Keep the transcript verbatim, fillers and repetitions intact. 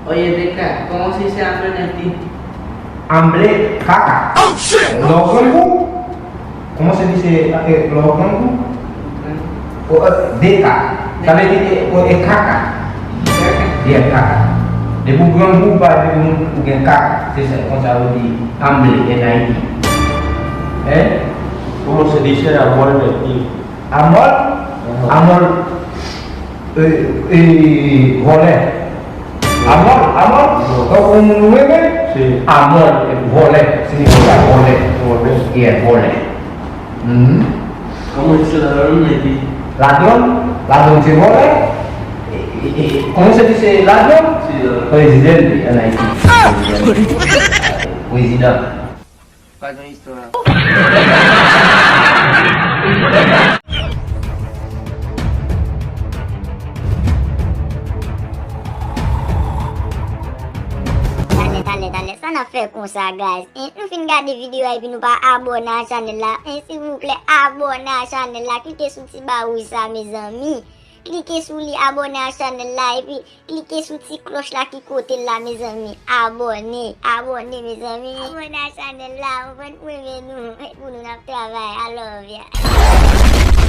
Oye, Deka, kòman se se Amble nan di? Amble, kaka. Lè w grangou, kòman se di se, eh, lè w grangou? O, eh, Deka. Sa vle di, eh, o, eh, kaka. Yeah, kaka. Depi w grangou, ou pa vle moun ou gen kaka. Se sa, konsa yo di Amble, N I D. Hein? Kòman se di se Amble nan di? Amòl, amòl, e, e, vòlè. Amòl, amòl, tankou yon moun ou renmen, amòl, e, vòlè, siyifi vòlè. Vòlè. Yeah, vòlè. Mhm. Kòman di se la menm, epi? Ladwòg, ladwòg se vòlè. E, e, e, kòman se di se ladwòg? Se, euh, prezidan, an Ayiti. Prezidan. Pa gen istwa. Talè, talè, talè, sa n ap fè konsa, guys? Hein, nou fin gade videyo a epi nou pa abòne a chanèl la. Hein, silvouplè, abòne a chanèl la. Klike sou ti ba wouj sa, mezanmi. Klike sou li, abòne a chanèl la, epi klike sou ti klòch la ki kote l la, mezanmi. Abòne, abòne, mezanmi. Abòne a chanèl la, ou konprann, pou nou, n ap travay. I love ya.